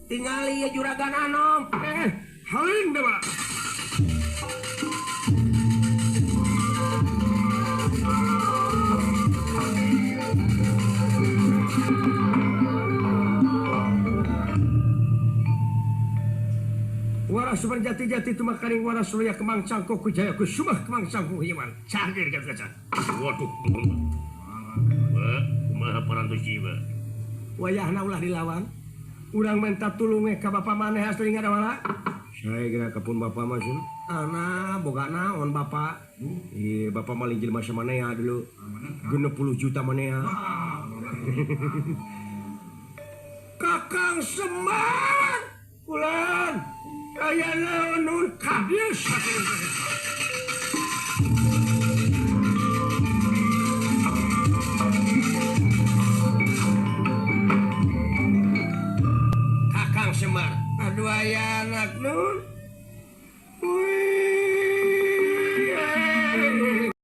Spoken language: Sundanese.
Tingali ya juragan anom. Haling dewa. Waras berjati-jati tumakaring waras surya kemang cangkok kujaya kusumah kemang cangkok himan. Cangkir kaca. Waduh. Kumaha parantos jiwa. Wayahna ulah dilawan. Urang minta tulung ka bapa maneh asli ngadawala. Saya kira kapun bapa mah sun. Ana boga naon bapa? Iya, bapa maling jelema samanea dulu. 60 juta manea. Kakang Semar. Ulan. Aya naon nun kadieu Kakang Semar. Aduh aya anak nun.